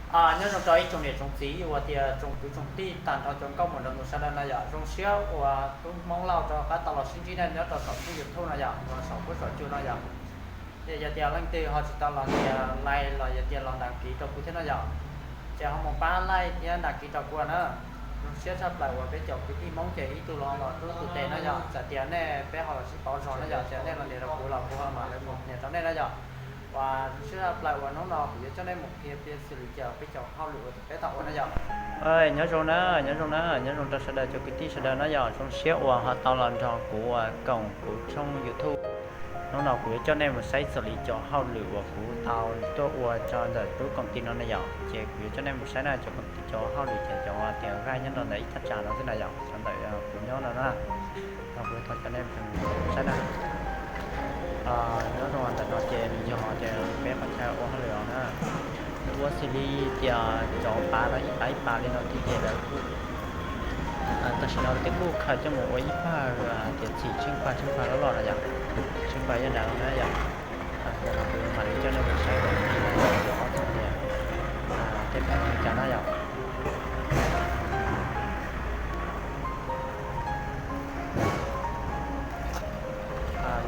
Nyob zoo rau ib tsoom niam tsoom txiv uas tias tsoom kwv tsoom tij tag nrho cov nkauj muam nraug nus sawv daws no yom. Zoo siab uas tub Hmoob Lauj rov qab tau los sib ntsib nej nyob rau saum tshooj YouTube no yom, uas saum huab saum cua no yom. Ces yog tias leej twg ho tsis tau los tias like los yog tias los đăng ký rau kuv thiab no yom, ces ho mus pab like thiab đăng ký rau kuv na. Zoo siab tshaj plaws uas peb cov kwv tij Hmoob ces ib tug los los rub tus tes no yom, txawm tias nej peb ho los sib pauv zog no yom, ces nej los nias rau kuv los kuv ho mam li mus nias rau nej na yom. Uas zoo siab tshaj plaws uas hnub no kuv yuav coj nej mus qhia piav xws li cas peb cov hauj lwm uas peb tau ua na yom. Nyob zoo na, nyob zoo na, nyob zoo rau sawv daws cov kwv tij sawv daws na yom. Zoo siab uas ho tau los nrog kuv uas koom kuv tshooj YouTube. Hnub no kuv yuav coj nej mus saib xws li cov hauj lwm uas kuv tau tuaj ua rau ntawm lub koom ti no na yom. Ces kuv yuav coj nej mus saib na, cov koom ti cov hauj lwm ces cov tias vaj nyob rau ntawm ib thaj tsam no xwb na yom, cov ntawm kuv nyob no na. No kuv yuav thov coj nej mus saib na. Nyob rau ntawm no ces nws yog tias peb qhov chaw ua hauj lwm os na. Ua xws li tias cov pav no ib pav ib pav li no thiab ces lawv kuj, tam sim no twb kuj khaws coj mus ua ib pawg tias txhim tsheej pawg tsheej pawg loj loj no yom. Tsheej pawg yog nram no na yom. Ntawm no kuv mam li coj nej mus saib kom cov ob txog tias tej pawg li cas na yom.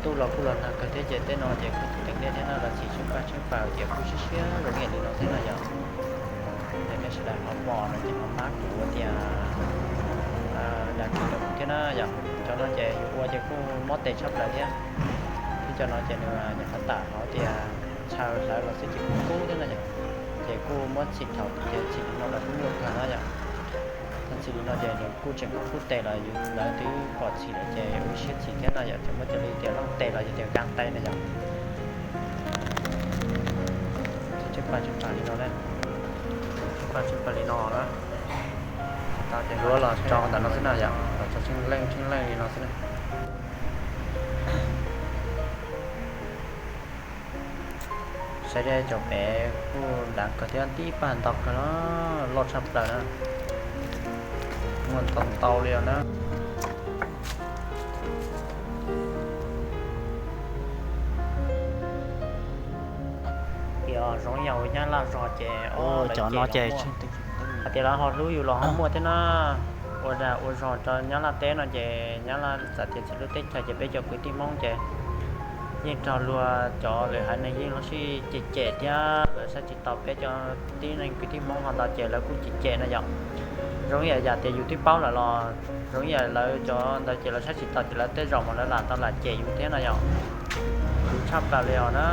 Ntuj los kuj los nag kawg thiab ces tej no ces kuj tseem ceeb thiab na, lawv txhim tsheej pawg tsheej pawg ces kuj siab siab zoo ib yam li no thiab na yom. Ces nej sawv daws ho pom no ces ho pab kuv ua tias đăng ký rau kuv thiab na yom. Cov no ces yus ua ces kuj mob tes tshaj plaws thiab. Thiab cov no ces nws nyuam qhuav tawm hauv tias chaw hlawv los xwb ces kuj kub thiab na yom. Ces kuj muab txhim thaum ces txhim li no los kuj nyuaj kawg na yom. Txhim li no ces nws kuj tseem kub kub tes los yus lawv twb pom txhim lawm ces ua siab txhim thiab no yom, tseem muab cov li tias looj tes los yog tias kab tes na yom. Tsheej pawg tsheej pawg li no, tsheej pawg tsheej pawg li no na. Tau ces yuav los tso ntawm no xwb na yom, los tso tsheej leej tsheej leej li no xwb na. Saib cov pem kuj dav kawg thiab, tib pawg ntau kawg na, loj tshaj plaws na, muaj ntau ntau li os na. Tias zoo yam nyab laj zog ces cov no ces hais tias lawv ho hlub yus los ho muaj thiab na. Ua dag ua zog rau nyab laj teb no ces nyab laj txawm tias txhim lub teb chaws ces peb cov kwv tij Hmoob ces yeej raug luag cov lwm haiv neeg yeej los sib cem cem thiab lawv saib tsis taus peb cov tib neeg kwv tij Hmoob ho ntau ces lawv kuj cem cem na yom. Zoo ib yam tias yus twb paub lawm los zoo ib yam lawv cov ntawd ces lawv saib tsis taus ces lawv tej zaum mas lawv lam tau lam cem yus thiab na yom. Kuv tshaj plaws li os na.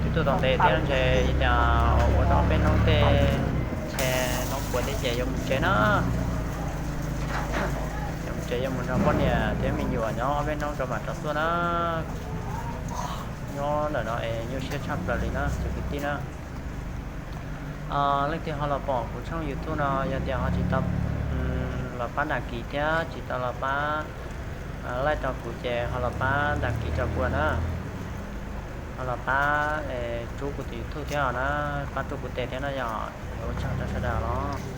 Twb tuaj tau ntev thiab ntshe tias ua tau ob peb hnub tej ntshe hnub puav thiab ces yuav mus tsev na. Yuav mus tsev yuav mus nrog poj niam thiab me nyuam nyob ob peb hnub rau mam rov tuaj na. Nyob ntawm no es nyuaj siab tshaj plaws li na cov kwv tij na. Leej twg ho los pom kuv tshooj YouTube no yog tias ho tsis tau los pab đăng ký thiab tsis tau los pab like rau kuv ces ho los pab đăng ký rau kuv na. Ho los pab rub kuv tus YouTube thiab os na, pab rub kuv tes thiab na yom. Ua tsaug rau sawv daws los.